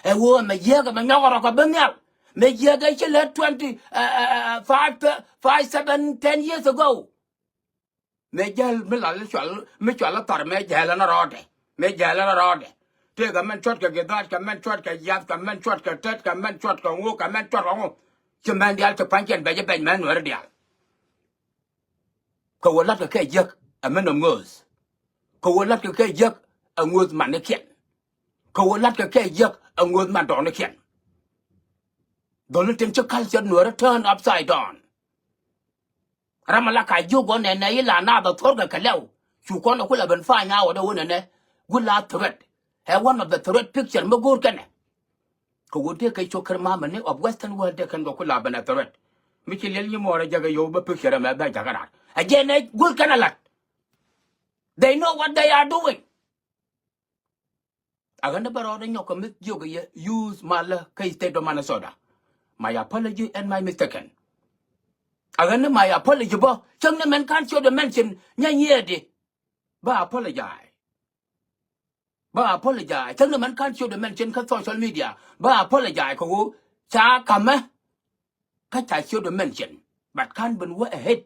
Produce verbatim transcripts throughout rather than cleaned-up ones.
Ɛ ɣöö mɛ jiääk ɛmɛ nyɔk rɔ kɛ ben nhial. Mɛ jiääk ɛ ci lät twenty, five, five, seven, ten years ago. Mëë jäl mi la li cual mi cual thar mëë jäl ni rɔɔdɛ. Mëë jäl ni rɔɔdɛ. Tëëkɛ mɛn cuɔt kɛ githaat kɛ mɛn cuɔt kɛ yath kɛ mɛn cuɔt kɛ tɛt kɛ mɛn cuɔt kɛ ŋu kɛ mɛn cuɔt kɛ ŋu. Ci mɛn diaal ci pa̱nykiɛn bɛc i̱ bɛc mɛn nuɛri diaal. Kɛ ɣöö la̱tkɛ kɛ jiäk ɛ mɛn ɛ ŋööth. Kɛ ɣöö la̱tkɛ kɛ jiäk ɛ ŋööth manikiɛn. Kɛ ɣöö la̱tkɛ kɛ jiäk ɛ ŋööth mandɔɔnikiɛn. Dhɔl ni tin ci culture nuɛri turn upside down. Ram ala ka jiök gɔn nɛ nɛ ila na bɛ thor kɛ kɛ lɛw. Cu kɔn kula ben fany a wä dɛ wä nɛ nɛ. Gula threat. Ɛ one of the threat picture mi go̱o̱r kɛnɛ. Kɛ wä dee kɛ cok kɛr mamɛ ni of western world dee kɛn kɛ kula ben a threat. Mi ci liɛl nyi mɔɔr a jakɛ yow bä picture mɛ bɛ jakɛ rar. Ɛ jɛ nɛ go̱o̱r kɛnɛ lat. They know what they are doing. A ɣän ni bä rɔɔdɛ nyɔk kɛ mi jiök yɛ use malä kä state of Minnesota. My apology and my mistaken. A ɣän ni my apology bä cäŋ ni mɛn kan ciöt ɛ mention nyɛ nyiɛɛdi. Bä apologize. Bä apologize cäŋ ni mɛn kan ciöt ɛ mention kä social media. Bä apologize kɛ ɣöö ca kamɛ. Kä ca ciöt ɛ mention but kan ben wä ahead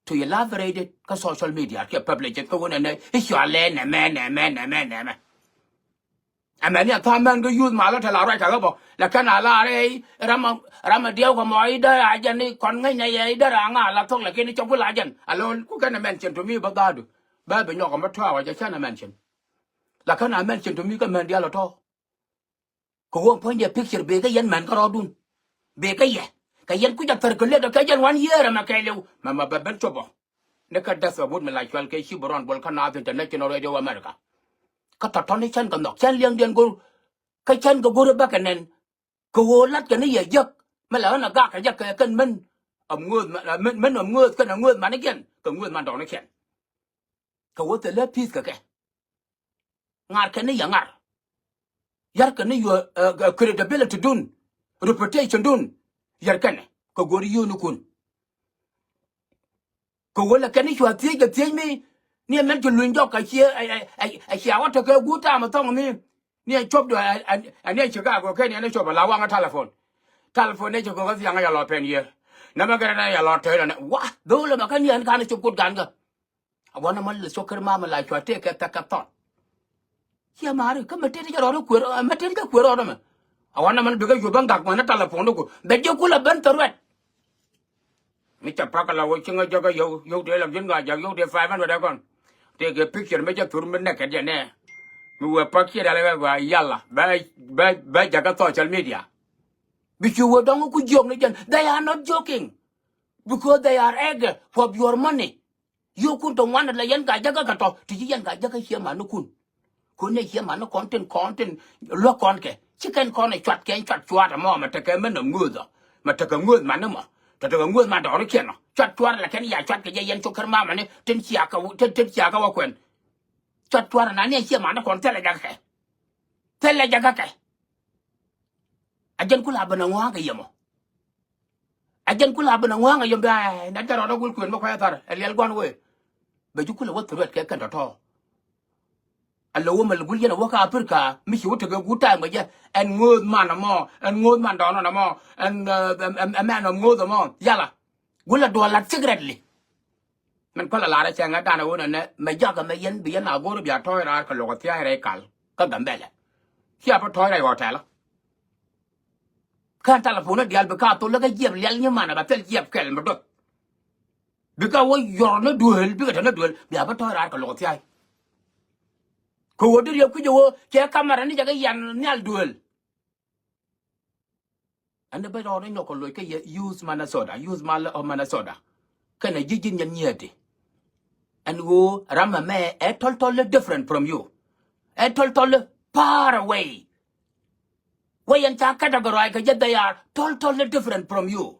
to elaborate it kä social media kiɛ publish it kä wä nɛnɛ i̱ cua lɛ nɛmɛ nɛmɛ nɛmɛ nɛmɛ. Ɛmɛ ni a tha̱a̱ŋ mɛn kä youth malä te la ruac kakä bä la kɛn a la rɛy ram a ram a diɛw kɛ mɔ i̱ dära jɛn i̱ kɔn ŋäcnɛ yɛ i̱ dära ŋa la thok la kɛn i̱ cɛ gul a jɛn a lo̱l ku kɛn ɛ mention to mi bä dha̱a̱du. Bä bi nyɔk ɛmɛ tɔ̱a̱ wä jɛ cɛn ɛ mention. La kɛn a mention to mi kä mɛn diaal ɔ tɔ̱. Kɛ ɣöö puɔ̱nydɛ picture bëë kä yɛn mɛn kärɔɔdun. Bëë kä yɛ kɛ yɛn kui̱c a thär kɛ lëët ɔ kɛ jɛn one year ɛmɛ kɛɛliw mɛ mɛ bɛ ben cop ɔ. Ni kä däth ɔ wut mi la cual kɛ ci bi rɔn buɔl kä Naath International Radio America. Kä tɔ̱tɔ̱ ni cän kɛ nhɔk cän liɛŋdiɛn go̱r. Kä cän kɛ go̱r i̱ bäkɛ nɛn. Kɛ ɣöö la̱tkɛ ni yɛ jiäk mi la ɣän a gak kɛ jɛ kɛ kɛn män. Ɔm ŋööth män ɔm ŋööth kɛn a ŋööth manikiɛn kɛ ŋööth mandɔɔnikiɛn. Kɛ ɣöö thilɛ peace kɛ kɛ. Ŋa̱r kɛn ni yɛ ŋa̱r. Yär kɛn ni yuɔ credibility dun, reputation dun. Yär kɛn kɛ go̱ri yio̱o̱nikun. Kɛ ɣöö lɛ kɛn ni cua thiec kɛ thiec mi ni ɛmɛn ci luny jɔk kɛ cie ɛ cia wä tekɛ guut taam ɛ thɔŋ mi. Ni ɛ cop duɔ ɛ ni ɛ Chicago kɛ ni ɛn ɛ cop ɛ la waŋä telephone. Telephone ni ci gɔk ɛ thiaŋ ɛ yɛ lɔ pɛn yiëë. Nɛmɛ kɛ rɛn ɛ yɛ lɔ tɛy lɔ nɛ wa dho̱o̱l ɛmɛ kä ni ɛn ka̱n ɛ cop kut ga̱n kä. A wanɛ mɔ lɛ cok kɛr mamɛ la cua tëëkɛ thɛkɛ thɔn. Ciɛ mari kä mɛ tëëdi jɛ rɔɔdɛ kuer mɛ tëëdi jɛ kuer rɔɔdɛ mɛ. A wanɛ mɔ lɛ bikɛ yuɔp bä gak mɔ ni telephone ni ku bɛ jiɛ kulɛ ben thɛ ruɛt. Mi cɛ pak la wä ci ŋä jɔkä yio̱w yio̱w tëë la ji̱n ŋa jak yio̱w tëë five hundred ɛ kɔn. Tëëkɛ picture mi cɛ thur mi nɛkɛ jɛ nɛ. Mi wee pak ciɛ dalɛ wee gɔaa yala bɛ bɛ bɛ jakä social media. Bi ci wee dɔŋ ku jiök ni jɛn they are not joking. Because they are eager for your money. Yio̱o̱kun tɔ ŋuan la yɛn ka jäkä kɛ tɔ ti ci yɛn ka jäkä ciɛ manikun. Kun ni ciɛ mani kɔn tin kɔn tin luäk kɔn kɛ ci kɛn kɔn ɛ cuat kɛn cuat cuat ɛmɔ mɛ tekɛ mɛn ɛ ŋööth ɔ mɛ tekɛ ŋööth mani mɔ. Tɔ tekɛ ŋööth ma dɔɔri kiɛn ɔ cuat cuat la kɛn ya cuat kɛ jɛ yɛn cok kɛr mamɛ ni tin cia kɛ tin tin cia kɛ wä kuɛn. Cuat cuat ɛnani ɛ ciɛ mani kɔn thilɛ jakä kɛ. Thilɛ jakä kɛ. A jɛn kula ben a ŋua̱a̱ŋ kɛ yɛmɔ. A jɛn kula ben a ŋua̱a̱ŋ a yɛm bɛ a na jɛ rɔɔdä gul kuën bä kuay a thar ɛ liɛl gua̱n wee. Bɛ ji̱ kulɛ wä thurɛt kɛ kɛn tɔ̱tɔ̱. A lɛ wä mɛ lɛ gul yɛn a wä kä Aprika mi ci wä tekɛ guut ta̱a̱ mɛ jɛ ɛn ŋööth man ɛmɔ ɛn ŋööth man dɔɔn ɛn ɛmɔ ɛn ɛmɛn ɛm ŋööth ɛmɔ yala. Gul a duɔl lat secretly. Min kɔlɛ lar ɛ cɛ ŋɛ danɛ wunɛ nɛ mɛ jakɛ mɛ yɛn bi yɛn a go̱r bia tɔ̱ɔ̱c raar kɛ lo̱k ɛ thia̱a̱c rɛy kal kä Gambɛlɛ. Cia bi tɔ̱ɔ̱c rɛy ɣɔtɛl. Kä telephone ni diaal bi ka thol lä kä jiɛp lial nyi manɛ ba thil jiɛp kɛl mi duɔth. Bi ka wä yɔr ni duel bikɛ te ni duel bia bi tɔ̱ɔ̱c raar kɛ lo̱k ɛ thia̱a̱c. Kɛ ɣöö di riɛk kui̱c ɛ ɣöö cɛ kamɛrɛ ni jɛ kɛ yan nhial duel. Ɛn ni bä rɔɔdɛ nyɔk kɛ loc kä yɛ youth Minnesota youth malä ɔ Minnesota. Kɛnɛ ji̱ ji̱n nyɛn nyiɛɛti. Ɛn ɣöö ram ɛmɛ ɛ tɔl tɔl different from you. Ɛ tɔl tɔl far away. Wä yɛn ca categorize kɛ jɛ they are tɔl tɔl different from you.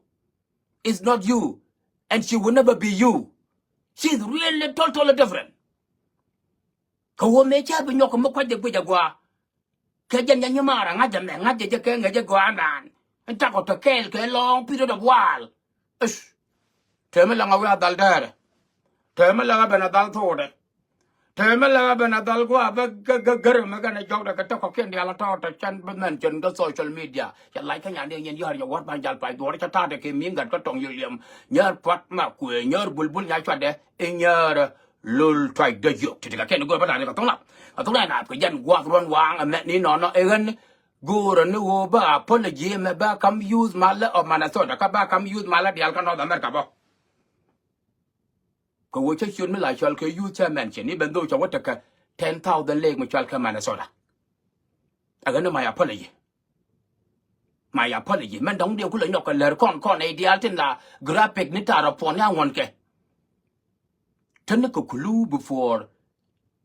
It's not you and she will never be you. She is really tɔl tɔl different. Kɛ ɣöö mëë cä bi nyɔk kɛ mi kuac jɛ guic agua. Kɛ jɛn jɛ nyimaar a ŋa̱c ɛmɛ ŋa̱c jɛ jɛ kɛ ŋäc jɛ gɔaandan. Ɛn takɔ te kɛɛl kɛ lɔɔŋ period of while. Ish. Tëë mi läŋ a wi̱i̱ a dhal dɛɛrɛ. Tëë mi läŋ a ben a dhal thoodɛ. Tëë mi lɛ ben a dhal gua̱a̱ bä gä gä gär mi gän a jɔk dɛ kɛ tɔk kɔkiɛn diaal a tɔɔt tɔ cɛn bä mɛn cɛn kä social media. Cɛ lac kä nyan diɛ nyin yɔ̱r yɛ wät ban jal pay duɔr cɛ ta̱a̱ tɛ kɛ mi̱i̱ŋ gät kä tɔŋ yɛ liɛm. Nyäär pua̱t ma kuëë nyäär bulbul nya cuatdɛ i̱ nyäär lol tuac dä jiök. Ti̱ti̱ kɛ kɛn go̱o̱r bä ta̱a̱ kɛ tho̱ŋ nap kɛ tho̱ŋ nap kɛ jɛn gua̱a̱th ruɔ̱n waŋ ɛmɛ ni nɔnɔ i̱ ɣän. Go̱o̱rä ni ɣöö bä apology mɛ bä kam youth malä of Minnesota kä bä kam youth malä diaal kä North America bä. Kɛ ɣöö cä ciöt mi la cɔal kɛ youth cä mention even though cɛ wä tekɛ ten thousand lek mi cɔal kɛ Minnesota. Ɛ ɣän ni my apology. My apology mɛn dɔ̱ŋ diɛ kulɛ nyɔk kɛ lär kɔn kɔn ɛ diaal tin la graphic ni ta̱a̱ rɔ puɔn ni aŋuɔn kɛ. Täni kɛ kulu before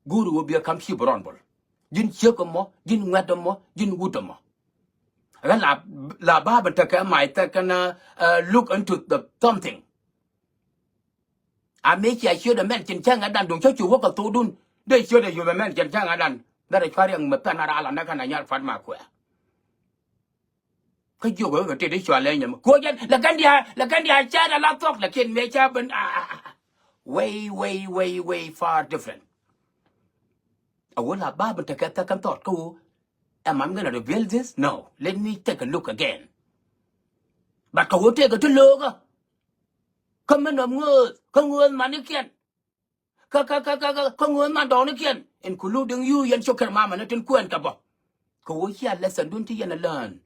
go̱o̱ri wä biɛ kam ci bɛ rɔn bol. Ji̱n ciek ɛmɔ, ji̱n ŋuɛt ɛmɔ, ji̱n wut ɛmɔ. Ɣän la, la ba ben tekɛ my second, uh, look into the something. A mëë cia ciötdɛ mɛn cin cäŋ ɛ dan duŋ cä cu wä kɛ thokdun. Dee ciötdɛ yupɛ mɛn cin cäŋ ɛ dan. Bɛ rɛ cua̱r yɛŋ mɛ pɛn a ral anɛ kɛn a nyal pua̱t ma kuɛ. Kä jiök ɣöö kɛ tet i̱ cua leny ɛmɛ kuɔ jɛn lɛ kɛn diaal lɛ kɛn diaal cɛɛt ala thuɔ̱k lɛ kiɛn mëë cä ben a, a, a, way, way, way, way far different. A wä la ba ben tekɛ thäk kɛn thɔɔt kä wä, am I gonna reveal this? No. Let me take a look again. But kɛ wä tekɛ ti lo̱o̱kä. Kä min nɔm ŋööth kä ŋööth manikiɛn. Kä kä kä kä kä ŋööth man dɔɔnikiɛn including you yɛn cokɛr mamɛ ni tin kuɛn kɛ bä. Kɛ wä cia lesson dun ti yɛn a learn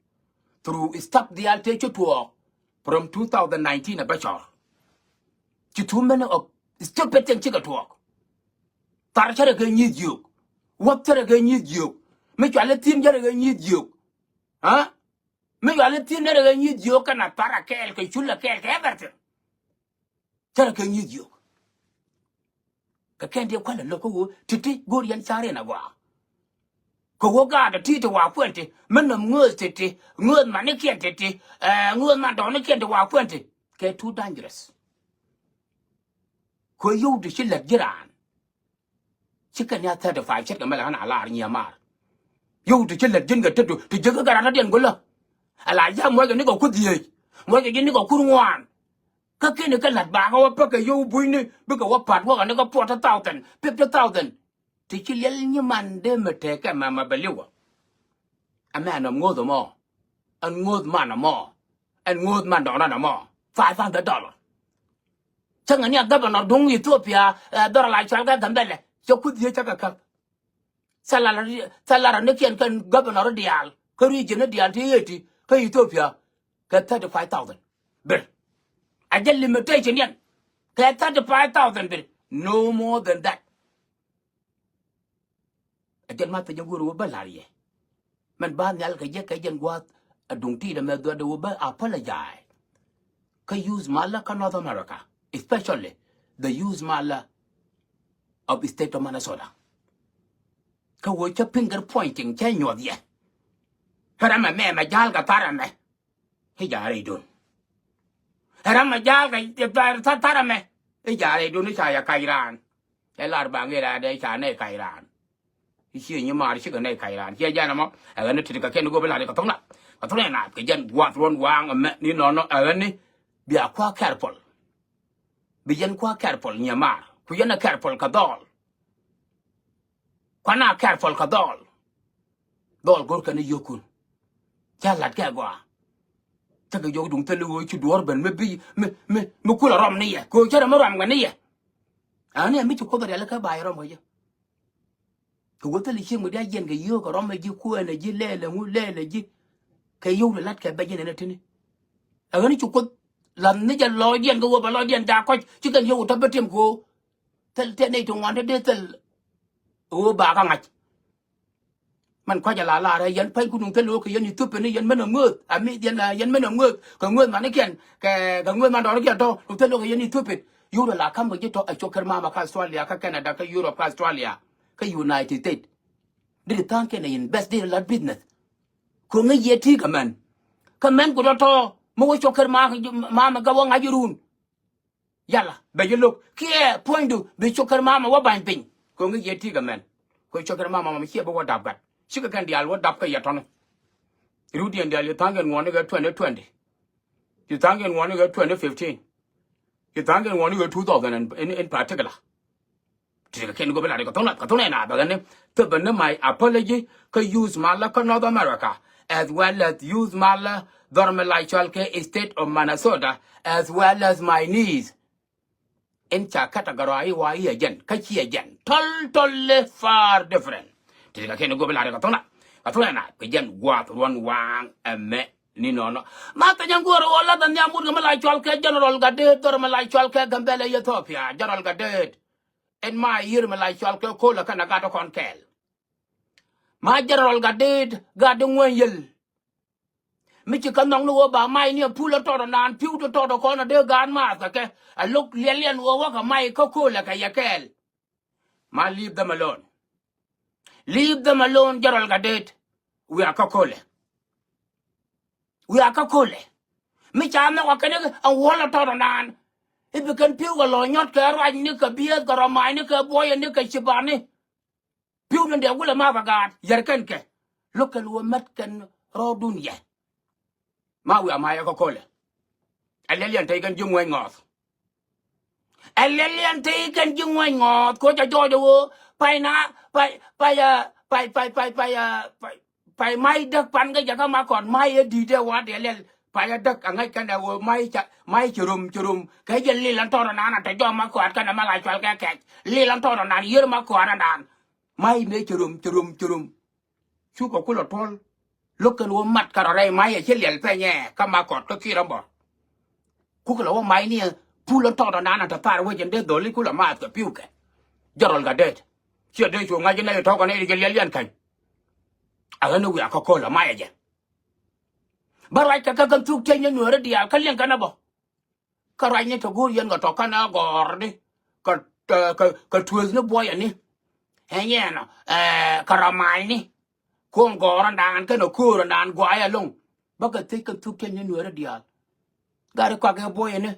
through step diaal tëë ci tuɔɔk from two thousand nineteen a bä cɔr. Ci too many of stupid thing cikɛ tuɔɔk. Thar cärɛ kɛ nyieth jiök. Wäk cärɛ kɛ nyieth jiök. Mi cual i̱ thi̱n cärɛ kɛ nyieth jiök. Aa mi cual i̱ thi̱n cärɛ kɛ nyieth jiök kɛn a thar a kɛɛl kɛ cul a kɛɛl kɛ everything. Cärɛ kɛ nyieth jiök. Kɛ kɛn diɛ kualɛ lo̱k kä ɣöö ti̱ti̱ go̱o̱r yɛn ca̱r in agɔaa. Kɛ ɣöö gaatdä ti̱ti̱ wa kuɛn ti mi nɔm ŋööth ti̱ti̱ ŋööth manikiɛn ti̱ti̱, eh, ŋööth man dɔɔnikiɛn ti wa kuɛn ti. Kɛ too dangerous. Kɛ ɣöö yio̱w ti ci lät ji̱ raan. Ci kɛn ya thirty five ce̱tkɛ mɛ lɛ ɣän a lar nyiɛ maar. Yio̱w ti ci lät ji̱n kɛ tetdu ti jiäk kä garatädiɛn go̱lä. Ala jam muɔckɛ ni kɛ kur dhieec muɔckɛ ji̱ ni kɛ kur ŋuan. Kä kiɛn ikä la̱t bakä wä päkɛ yio̱w bunyni bikɛ wä pa̱t wäkɛ ni kä forty thousand, fifty thousand. Ti ci liɛl nyiman dee mi tekɛ mɛmɛ bɛ liwä. Ɛmɛ ɛn ŋo̱o̱th ɛmɔ. Ɛn ŋo̱o̱th man ɛmɔ. Ɛn ŋo̱o̱th man dɔɔndan ɛmɔ. Five hundred dollar. Cäŋɛ ni a governor duŋ Ethiopia, eh, dhɔr a la cual kɛ Gambɛlɛ cɛ kuth yiee cä kɛ käp. Salary, salary ni kiɛn kɛn governor diaal kä region ni diaal ti ɣeti kä Ethiopia kɛ thirty five thousand bir. A jɛ limitation yɛn kɛ thirty five thousand bir, no more than that. A jɛn ma thɛ jɛ go̱o̱r wä bä la̱r yɛ. Mɛn ba nhial kɛ jɛ kɛ jɛn gua̱a̱th a duŋ ti̱i̱t ɛmɛ dhuɔ̱t wä bä apologize. Kä youth malä kä North America, especially the youth malä of state of Minnesota. Kä wä cä finger pointing cä nyuɔth yɛ. Kä ram ɛmɛ mɛ ja̱a̱l kɛ thar ɛmɛ. I̱ ja̱a̱ rɛydun. Ɛ ram mɛ ja̱a̱l kɛ thar, thar ɛmɛ. I̱ ja̱a̱ rɛydun i̱ ca yɛ kac raan. Ɛ lar ba ŋëë raan dee ca nɛy kac raan. I̱ ciɛ nyi maar cikɛ nɛy kac raan ciɛ jɛn ɛmɔ. Ɛ ɣän ni ti̱ti̱ kɛ kɛn i̱ go̱o̱p i̱ lar i̱ kɛ tho̱ŋ na kɛ tho̱ŋ na kɛ jɛn gua̱a̱th ruɔ̱n waaŋ ɛmɛ ni nɔnɔ ɛ ɣän ni. Bia kua̱ careful. Bi yɛn kua̱ careful nyiɛ maar ku yɛn ɛ careful kɛ dhɔl. Kua̱n a careful kɛ dhɔl. Dhɔl go̱rkɛ ni yio̱kun. Ca la̱t kɛ gɔaa. Cä kɛ jɔk duŋ thil i̱ ɣöö ci duɔ̱ɔ̱r ben mi bi mi mi mi kulɛ rɔm ni yɛ kɛ ɣöö cä rɛ mi rɔm kɛ ni yɛ. Ani ɛ mi ci Kuoth rialikä ba yɛ rɔm kɛ jɛ. Kɛ ɣöö thil i̱ cieŋ mi diaal jiɛn kɛ yio̱o̱k kɛ rɔm ɛ ji̱ kuɛɛnɛ ji̱ lɛɛlɛ ŋu lɛɛlɛ ji̱. Kɛ yio̱w di la̱t kɛ bɛ jiɛn ɛn ɛ tini. Ɛ ɣän i̱ ci Kuoth la̱th ni jɛ lɔɔcdiɛn kɛ ɣöö bɛ lɔɔcdiɛn jaak kɔc ci kɛn yio̱w tɔ̱ bi tim kɛ ɣöö thil tëë nɛy ti ŋuan te dee thil. Ɣöö ba kä ŋa̱c. Mɛn kɔc ala lar ɛ yɛn pa̱ny kunduŋ thil ɣöö kɛ yɛn Ethiopia ni yɛn mɛn ɛ ŋööth a mi yɛn ɛ yɛn mɛn ɛ ŋööth kɛ ŋööth manikiɛn kɛ kɛ ŋööth man dɔɔnikiɛn tɔ̱ kunduŋ thil ɣöö kɛ yɛn Ethiopia. Yio̱w ala ka̱m kɛ ji̱ tɔ̱ ɛ cok kɛr mama kä Australia kä Canada kä Europe kä Australia kä United States. Deri tha̱a̱ŋ kɛn ɛ invest deri lat business. Kɛ ŋäc yɛ ti̱i̱ kɛ mɛn kä mɛn ku tɔ̱ tɔ̱ mi wä cok kɛr mama gɛ wä ŋa̱c irun. Yala bɛ ji̱ lo̱k kiɛ puɔ̱nydu bi cok kɛn mama wä ba̱ny piny. Kɛ ŋi̱c yɛ ti̱i̱ kɛ mɛn kɛ cok kɛn mama mama ciɛ bi wä dap gat cikɛ kɛn diaal wä dap kä yɛ tɔ̱ni. Rut yɛn diaal yɛ tha̱a̱ŋ kɛn ŋuɔ̱ni kɛ twenty twenty. Yɛ tha̱a̱ŋ kɛn ŋuɔ̱ni kɛ twenty fifteen. Yɛ tha̱a̱ŋ kɛn ŋuɔ̱ni kɛ two thousand in, in, in particular. Ti kɛ kɛn go̱o̱p in la ri kɛ thoŋ nath, kɛ thoŋ nath na bɛ kɛ ni thöpɛ ni my apology kä youth malä kä North America, as well as youth malä dhɔr mi la cɔal kɛ state of Minnesota, as well as my niece. In ca category wa i̱ ɛ jɛn kä ci ɛ jɛn totally far different. Ti kɛ kɛn go̱o̱p in la ri kɛ thoŋ nath, kɛ thoŋ nath na kɛ jɛn guath ruɔn waŋ ɛmɛ ni nɔnɔ. Ma kɛ jɛn go̱o̱r wä la bɛ nhiam mut kɛ mi la cɔal kɛ General Gatdet, dhɔr mi la cɔal kɛ Gambɛla Ethiopia, General Gatdet. Ɛn ma yiër mi la cɔal kɛ Kolɛ kɛnɛ gat kɔn kɛɛl. Ma General Gatdet, gat di ŋuɛny yɛl. Mi ci kä nhɔk ni ɣöö ba may ni a pul a tɔt anan, pi̱w ti tɔt a kɔn a dee gaat maath kɛ kɛ. A lo̱k liɛliɛn ɣöö wä kɛ may kä Kolɛ kɛ yɛ kɛɛl. Ma leave them alone. Leave them alone, General Gatdet. Wiaa kä Kolɛ. Wiaa kä Kolɛ. Mi ca nhɔk a kɛn a wäl a tɔt anan. I̱ bi kɛn pi̱w kɛ lɔ nyɔt kɛ ruac ni kɛ bieth kɛ rɔ may ni kɛ buɔyɛ ni kɛ cibani. Pi̱w ni dee wulɛ ma bɛ gaat yɛr kɛn kɛ. Lo̱k kɛn wä mät kɛn rɔɔdun yɛ. Ma wiaa ma yɛ kä Kolɛ. Ɛ lɛl yɛn tey kɛn ji̱ ŋuɛny ŋɔɔth. Ɛ lɛl yɛn tey kɛn ji̱ ŋuɛny ŋɔɔth koc a jɔɔc a wä pay na pay pay a pay pay pay pay a pay. Pay may däk pan kä jɛ kä ma kɔt may ɛ di̱t ɛ wa dee lɛl pay ɛ däk a ŋäc kɛn ɛ wä may ca may ci rom ci rom kɛ jɛ lil an tɔɔr anan a te jɔɔk ma kɔt kɛn ɛ ma la cual kɛ kɛc lil an tɔɔr anan yiër ma kɔt anan. May mëë cɛ rom cɛ rom cɛ rom. Cukɛ kulɛ tuɔl. Lo̱k kɛn wä mat kɛ rɔ rɛy may ɛ ci liɛl pɛnyɛ kä ma kɔt kä ki̱i̱r ɛmbɔr. Kukɛ lɛ wä may ni ɛ pul ɛn tɔɔt ɔnan ɛ tɛ thar wec ɛn dee dhɔl i̱ kulɛ maath kɛ pi̱w kɛ. Jɛ rɔl kɛ det. Ciɛ dee cu ŋa̱c inɛ itɔ̱kɛ nɛ i̱ jɛ liɛl yɛn käny. Ɛ ɣän i̱ wiak kä köl ɛ may ɛ jɛ. Bä ruac kɛ kɛ kɛn thuk tieny ni nueeri diaal kä liɛŋ kɛn ɛ bä. Kä ruacni te go̱o̱r yɛn kɛ tɔ̱ kɛn ɛ gɔ̱rni kɛ, kɛ, kɛ, kɛ tueethni buɔyɛni. Ɛ nyɛɛnɔ, ɛ, kɛ rɔ maacni. Kuɔ̱ŋ gɔ̱rändan kɛnɛ köörändan guayɛ lo̱ŋ. Bä kɛ thiec kɛ thuk tiɛny ni nueeri diaal. Gari kuakɛ buɔyɛni.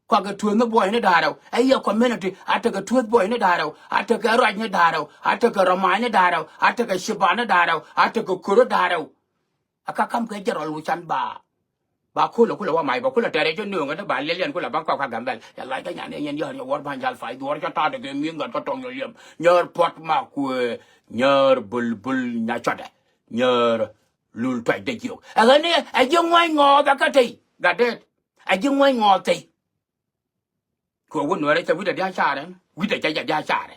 Kuakɛ tueethni buɔyɛni da̱rɛw. Ɛ yɛ community a tekɛ tueeth buɔyɛni da̱rɛw. A tekɛ ruacni da̱rɛw. A tekɛ rɔ maacni da̱rɛw. A tekɛ cibani da̱rɛw. A tekɛ köri da̱rɛw. A ka kam kɛ jɛ rɔl wi̱can ba. Ba kulɛ kulɛ wa may ba kulɛ tɛrɛ jɛ nööŋ kɛ dee ba liɛl yɛn kulɛ ba kɔk ka Gambɛl. Yɛ lac kä nyan ɛ yɛn yär yɛ wuɔr ban jal pay dhuɔr cɛ ta̱a̱dɛ kɛ mi̱i̱n gat kä tɔŋ yɛ liɛm. Nyäär puɔt ma kuëë. Nyäär bul bul nya cɔtdɛ. Nyäär lul tuacdɛ jiök. Ɛ ɣän ni ɛ ji̱ ŋuäny ŋɔɔth ɛ kä tey. Gat det. Ɛ ji̱ ŋuäny ŋɔɔth tey. Kɛ wä nuɛrɛ cɛ wi̱cdɛ dia̱a̱ carɛ. Wi̱cdɛ cɛ jɛ dia̱a̱ carɛ.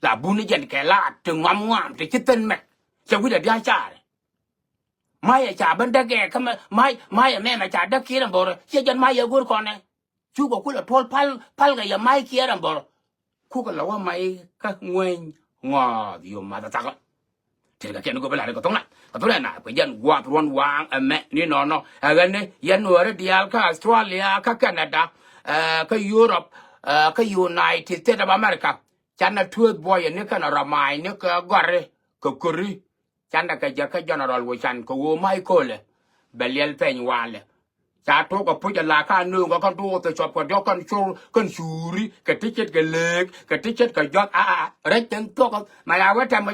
La buni jɛn kɛ la ti ŋuam ŋuam ti ci thil mɛk. Cɛ wi̱cdɛ dia̱a̱ carɛ. Mayɛ ca ben däk ɛ kä mɛ may mayɛ mɛmɛ ca däk kiɛɛr ɛn bɔrɔ ciɛ jɛn mayɛ go̱r kɔnɛ. Cukɛ kulɛ tuɔl pal pal kɛ yɛ may kiɛɛr ɛn bɔrɔ. Kukɛ lɛ wä may kä ŋueny ŋɔɔth yom math ɛ thakä. Tin kɛ kɛn go̱p ɛ la̱t kɛ tho̱ŋ na kɛ tho̱ŋ na kɛ jɛn guath ruɔ̱n waaŋ ɛmɛ ni nɔnɔ ɛ ɣän ni yɛn nuɔ̱ɔ̱ri diaal kä Australia kä Canada, ɛ, kä Europe, ɛ, kä United States of America. Canɛ tueeth buɔyɛ ni kɛn rɔ ma̱a̱cni kɛ gɔ̱ri kɛ köri. Canɛ kɛ jɛ kä general wä can kɛ ɣöö ma̱a̱c köölɛ bɛ liɛl pɛny walɛ. Ca tok a puc a la ka nööŋ kɛ kä duɔth kɛ cuɔp kɛ diɔk kɛn cur kɛn curi kɛ ti ce̱tkɛ leek kɛ ti ce̱tkɛ juak a a rɛc thi̱n thuɔk. Ma ya wee tɛm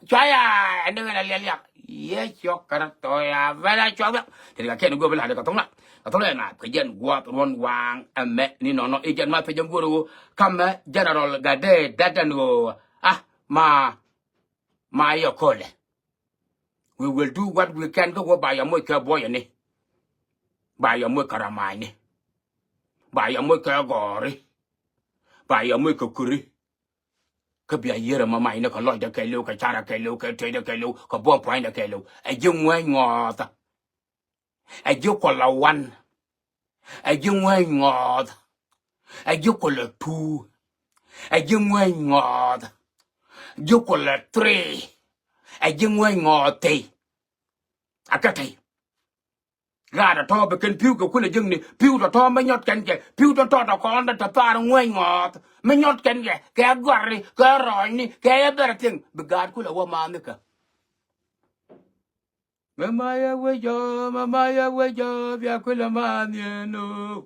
cua ya ɛn ni ɣän a liɛl yak yɛ ciɔk kɛ rɛ thɔɔ ya bɛ la cuɔk bɛ. Ti ri ka kiɛn go̱o̱p la di kɛ tho̱ŋ la kɛ tho̱ŋ la na kɛ jɛn guɔth ruɔn waŋ ɛmɛ ni nɔnɔ i̱ jɛn ma pecä go̱o̱r ɣöö kamɛ general Gatdet dɛtdɛn ɣöö a ma ma yɛ kölɛ. We will do what we can kä wä ba yɛ moc kɛ buɔyɛni. Ba yɛ moc kɛ ramacni. Ba yɛ moc kɛ gɔɔri. Ba yɛ moc kɛ kuri. Kä bia yier ɛmɔ macni kɛ lɔcdɛ kɛɛliw kɛ carɛ kɛɛliw kɛ tecdɛ kɛɛliw kɛ buɔ̱m pua̱nydɛ kɛɛliw. Ɛ ji̱ ŋuɛny ŋɔɔthä. Ɛ ji̱ kuɔlɛ wan. Ɛ ji̱ ŋuɛny ŋɔɔth. Ɛ ji̱ kuɔlɛ tuu. Ɛ ji̱ ŋuɛny ŋɔɔth. Ji̱ kuɔlɛ three. Ɛ ji̱ ŋuɛny ŋɔɔth tey. A kɛ tey. Gaat tɔ̱tɔ̱ bi kɛn pi̱w kɛ kulɛ jiäkni pi̱w tɔ̱tɔ̱ mi nyɔt kɛn kɛ pi̱w tɔ̱tɔ̱ tɔ̱ kɔn tɛ tɛ thar ŋuɛny ŋɔɔth mi nyɔt kɛn kɛ kɛ gɔ̱a̱rni kɛ rɔɔcni kɛ everything bi gaat kulɛ wä ma̱a̱nikä. Mɛ ma yɛ wecä, mɛ ma yɛ wecä, bia kulɛ ma nhiɛn o.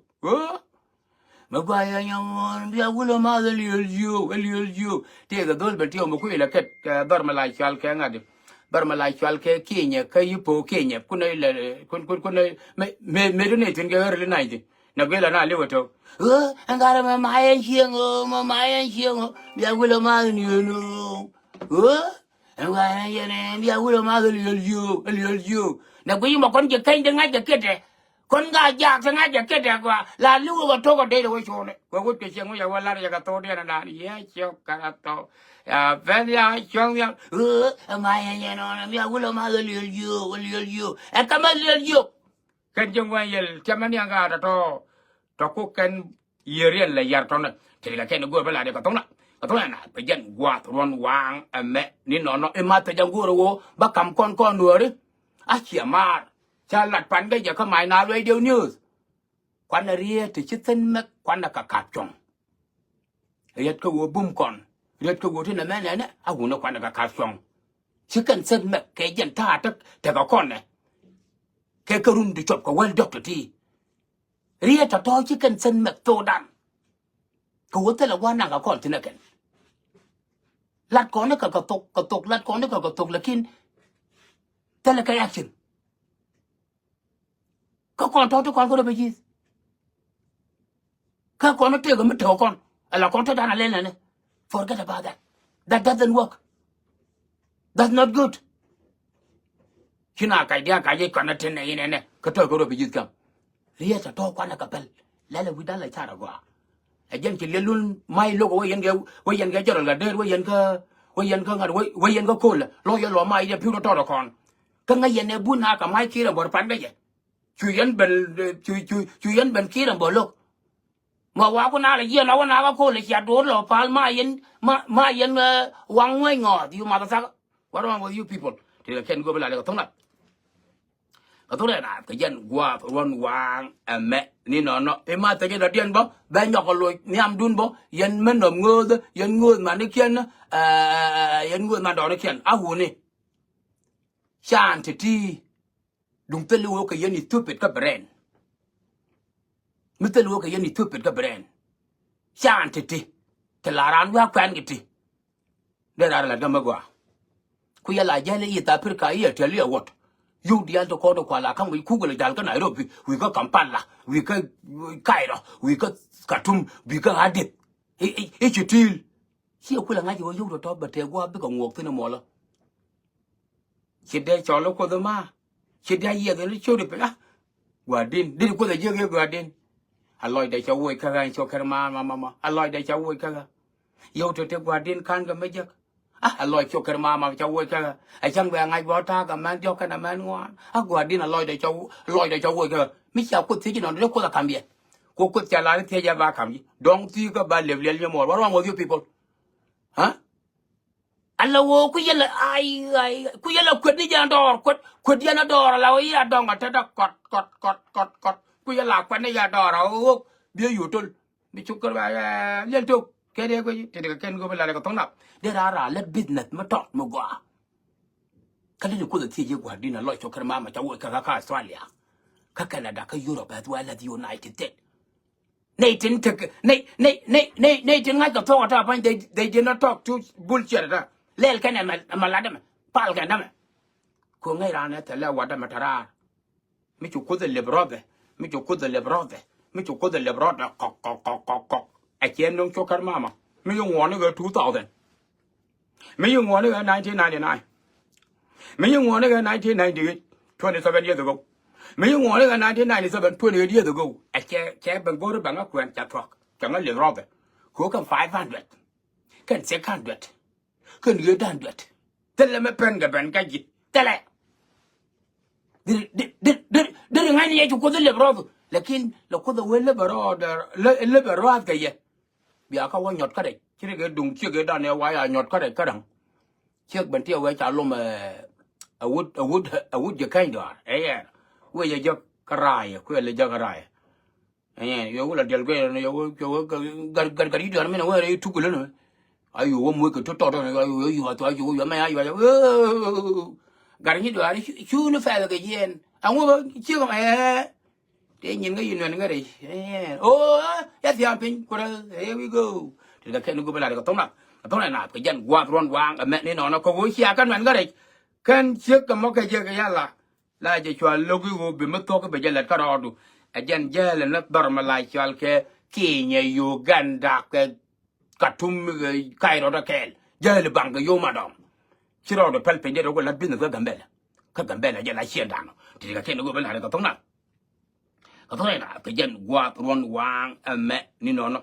Mɛ gua yɛ nyɔŋ, bia kulɛ ma nhiɛn liɛl jiök, liɛl jiök. Tëëkɛ dhol bɛ tiɛw mɛ kuilɛ kɛt kɛ dhɔr mɛ la cual kɛ ŋa̱t. Dhɔr mɛ la cual kɛ Kenya, kä Ipo Kenya. Kunɛ ilɛ, kun, kun, kunɛ, mɛ, mɛ, mɛ dun itin kɛ early nineteen. Nɛ guilɛ na liwɛ tok. Ɣöö ɛn garɛ mɛ ma yɛn cieŋ ɣöö mɛ ma yɛn cieŋ ɣöö bia wulɛ ma yɛn yɛn ɣöö. Ɣöö ɛn garɛ mɛ yɛn bia wulɛ ma yɛn yɛn yio̱o̱ yɛn yio̱o̱. Nɛ guiy mɔ kɔn jɛ keny di ŋa̱c jɛ kiɛtɛ. Kɔn ka jaak ti ŋa̱c jɛ kiɛtɛ gɔaa la liwɛ kɛ tok ɔ dee wä cuɔnɛ. Wɛ wut kɛ cieŋ wä yɛ wä lar yɛ kɛ thok diɛn dan yɛ ciök kɛ thok. Ya ben ya cuɔ̱ŋ ya. Ɣöö ɛn ma yɛn yɛn ɣöö bia wulɛ ma yɛn yɛn yio̱o̱ yɛn yio̱o̱. Ɛ kɛ mɛ yɛn yio̱o̱. Kɛn ji̱ ŋuɛn yɛl tiɛmɛ niaŋ ka tɔ̱tɔ̱. Tɔ̱ ku kɛn yiëriɛn lɛ yar tɔ̱nɛ. Tëë kɛ kɛn go̱o̱r bä la dee kɛ tho̱ŋna. Kɛ tho̱ŋna na pɛ jɛn gua̱a̱th ruɔ̱n waaŋ ɛmɛ ni nɔnɔ i̱ ma thɛ jɛ go̱o̱r ɣöö bä ka̱m kɔn kɔn nuääri. A ciɛ maar ca lat pan kɛ jɛ kä My Nile Radio News. Kuanɛ riet ti ci thi̱n mɛk kuanɛ kɛ ka̱p cuɔ̱ŋ. Riet kä ɣöö bum kɔn riet kä ɣöö ti nɛ mɛ nɛnɛ a wunɛ kuanɛ kɛ ka̱p cuɔ̱ŋ. Ci kɛn thi̱n mɛk kɛ jɛn ta̱a̱ tek tekɛ kɔn nɛ. Kɛ kɛ run ti cuɔp kɛ wäl dɔk ti ti. Riet tɔ̱tɔ̱ ci kɛn thi̱n mɛk thokdan. Kɛ ɣöö thilɛ gua̱a̱r naŋ kɛ kɔn thi̱n ɛ kɛn. Lat kɔn ni kɛ kɛ thok kɛ thok lat kɔn ni kɛ kɛ thok lakin thilɛ kɛ action. Kä kɔn tɔ̱ ti kɔn kä rɔ bɛ ji̱th. Kä kɔn tëëk mi tɔ̱ kɔn ala kɔn tɔ̱ dan a lɛl nɛnɛ. Forget about that. That doesn't work. That's not good. Ci na kac dia̱a̱ kac i̱ kɔn a tin nɛ in ɛnɛ kä tɔ̱ kä rɔ bɛ ji̱th kam. Riet a tɔ̱ kuanɛ kɛ pɛl lɛl a wi̱dan la car a gɔaa. Ɛ jɛn ci liɛl lun mac lo̱k wä yɛn kɛ wä yɛn kɛ jɔrɔl kɛ der wä yɛn kä wä yɛn kä ŋa̱t wä yɛn kä ko̱lɛ lɔ yɛ lɔ mac yɛ pi̱w tɔ̱ tɔ̱ kɔn. Kä ŋäc yɛn ɛ bun na kɛ mac ki̱i̱r ɛn bɔr pan kä jɛ. Cu yɛn ben cu cu cu yɛn ben ki̱i̱r ɛn bɔr lo̱k. Ma wa ku na lɛ jiɛn a wä na kä ko̱lɛ cia do̱r lɔ pal ma yɛn ma ma yɛn waŋ ŋuɛc ŋɔɔth you motherfucker. What wrong with you people? Ti kɛ kɛn go̱o̱p la lɛ kɛ tho̱ŋ na. Kɛ thok rɛɛ naath kɛ jɛn gua̱a̱th ruɔ̱n waaŋ ɛmɛ ni nɔnɔ i̱ ma thecä dɔ̱diɛn bä bɛ nyɔk kɛ loc nhiamdun bä yɛn mi nɔm ŋööth yɛn ŋööth manikiɛn. Yɛn ŋööth mandɔɔnikiɛn a wuni. Can ti̱ti̱ duŋ thil i̱ wee kɛ yɛn Ethiopia kä brain. Mi thil i̱ wee kɛ yɛn Ethiopia kä brain. Can ti̱ti̱ ti la raan wi̱i̱ a kuɛn kɛ ti. Dee raar lat kä mi gɔaa. Ku yɛ la jäl i̱ East Africa i̱ yɛ tiɛl i̱ yɛ wuɔt. Yio̱w diaal ti kɔn ti kual a ka̱m wi̱i̱ kuk lɛ jal kä Nairobi wi̱i̱ kä Kampala wi̱i̱ kä Cairo wi̱i̱ kä Khartoum wi̱i̱ kä Addis. I̱ ci ti̱i̱l. Ci yɛ kulɛ ŋa̱c i̱ wä yio̱w tɔ̱tɔ̱ bɛ tëë gua̱a̱p bikɛ ŋuɔɔk thi̱n i̱ muɔlä. Ci dee cɔl i̱ kuoth i̱ ma ci dee a yiɛth in i̱ ciöt i̱ piny a. Gua̱a̱r din dit kuoth a jiäk i̱ gua̱a̱r din. A lɔcdɛ cɛ woc kä ɣän cok kɛn ma ma ma ma a lɔcdɛ cɛ woc kä ɣä. Yio̱w tete gua̱a̱r din ka̱n kɛ mi jek. A a lɔc cok kɛn ma ma cɛ woc kä ɣä. A cäŋ bɛ a ŋa̱c bä ta̱a̱ kɛ mɛn diɔ̱k kɛn a mɛn ŋuan a gua̱a̱r din a lɔcdɛ cɛ lɔcdɛ cɛ woc kä ɣä mi cia kuoth thiec inɔn dee kuoth a ka̱m yɛ. Ku kuoth ca lar i̱ thiec ɛ ba ka̱m ji̱ dɔ̱ŋ thi̱i̱ kä ba lep liɛl nyɛ muɔɔr. What wrong with you people? Huh? Ala woo ku yɛlɛ ay ay ku yɛlɛ kuet ni jɛ dɔɔr kuet kuet yɛn a dɔɔr ala woo yi a dɔŋ a tetdä kɔt kɔt kɔt kɔt kɔt ku yɛlɛ a kuet ni jɛ dɔɔr a woo wok biɛ yotol. Bi cuk kär ba liɛl tok kɛ dee guic tëë kɛ kɛn go̱o̱p ɛ lat kɛ tho̱ŋ nap dee raa raa lät business mi tɔt mi gɔaa. Kä leni kuoth a thiec yɛ gua̱a̱r din a lɔc cok kär mama ca woc kä kä Australia kä Canada kä Europe as well as United States. Nɛy tin tek nɛy nɛy nɛy nɛy nɛy tin ŋa̱c kɛ thuɔ̱k ata pa̱ny they they did not talk to bullshit ata. Lɛl kɛn ɛmɛ ɛmɛ lat ɛmɛ pal kɛn ɛmɛ. Ko ŋäc raan ɛ thɛlɛ wat ɛmɛ te raar. Mi ci kuoth ɛ lep rɔthɛ mi ci kuoth ɛ lep rɔthɛ mi ci kuoth ɛ lep rɔthɛ kɔk kɔk kɔk kɔk kɔk. Ɛ ciɛ no̱ŋ cok kɛr mama mi ci ŋuɔ̱ɔ̱n ni kɛ two thousand. Mi yi ŋuɔ̱ɔ̱ni ɣä nineteen ninety-nine. Mi yi ŋuɔ̱ɔ̱ni ɣä nineteen ninety-eight, twenty-seven years ago. Mi yi ŋuɔ̱ɔ̱ni ɣä nineteen ninety-seven, twenty-eight years ago. Ɛ cɛ cɛ ben go̱ri bɛŋä kuɛn ca thuɔ̱k cɛ ŋä lieth rɔɔdɛ. Ko̱ kɛn five hundred kɛn six hundred kɛn eight hundred. Thilɛ mi pen kɛ ben kä ji̱ thilɛ. Diri diri diri diri ŋa̱cni yɛ ci kuoth lep rɔɔth. Lakin lɛ kuoth a wee lep a rɔɔth lep a rɔɔth kɛ yɛ. Bia kä wä nyɔt kä rɛc ci rik ɛ duŋ ciek ɛ dan ɛ wa ya nyɔt kä rɛc kä da̱ŋ. Ciek ben tiɛ wee ca lom ɛ wut ɛ wut ɛ wut jɛ kɛny dɔaar ɛ yɛɛr. Wee jɛ jek kä raayɛ kuɛ lɛ jek kä raayɛ. Ɛ yɛn yɛ wula diɛl guɛ yɛ wee gar gar gar yi dɔaar min ɛ wee rɛ yi tuk lä nɛ. Ayu wä muc kɛ tut tɔt tɔt ayu wä yuath ayu wä yuath mɛ ayu ayu. Gar yi dɔaar cu ni fɛl kɛ jiɛn aŋu bä ciek mɛ. Tëë nyin kä yi nuɛn kä rɛy. Oh, ya thia̱a̱ŋ piny kuäärä. Here we go. Ti kɛ kɛn go̱o̱p ɛ lat kɛ tho̱ŋ na kɛ tho̱ŋ na nath kɛ jɛn gua̱a̱th ruɔ̱n waaŋ ɛmɛ ni nɔnɔ kɛ ɣöö cia kä nuɛn kä rɛy. Kɛn ciek kɛ mɔ kɛ jɛ kɛ yala. La jɛ cua lo̱k i̱ ɣöö bi mi thuɔ̱k i̱ bɛ jɛ lɛt kä rɔɔdu. Ɛ jɛn jäl ni dhɔr mi la cɔal kɛ Kenya, Uganda, kɛ Katum, kɛ Kairɔ dɔ kɛɛl. Jäl baŋ kɛ yom a dɔŋ. Ci rɔɔdɛ pɛl piny dee rɔ ku lat business kä Gambɛla. Kä Gambɛla jɛ la ciɛn danɔ. Ti ti kɛ kɛn ni go̱o̱p ɛ lat kɛ thok na. Kɛ thok na kɛ jɛn guath ruɔn waaŋ ɛmɛ ni nɔnɔ.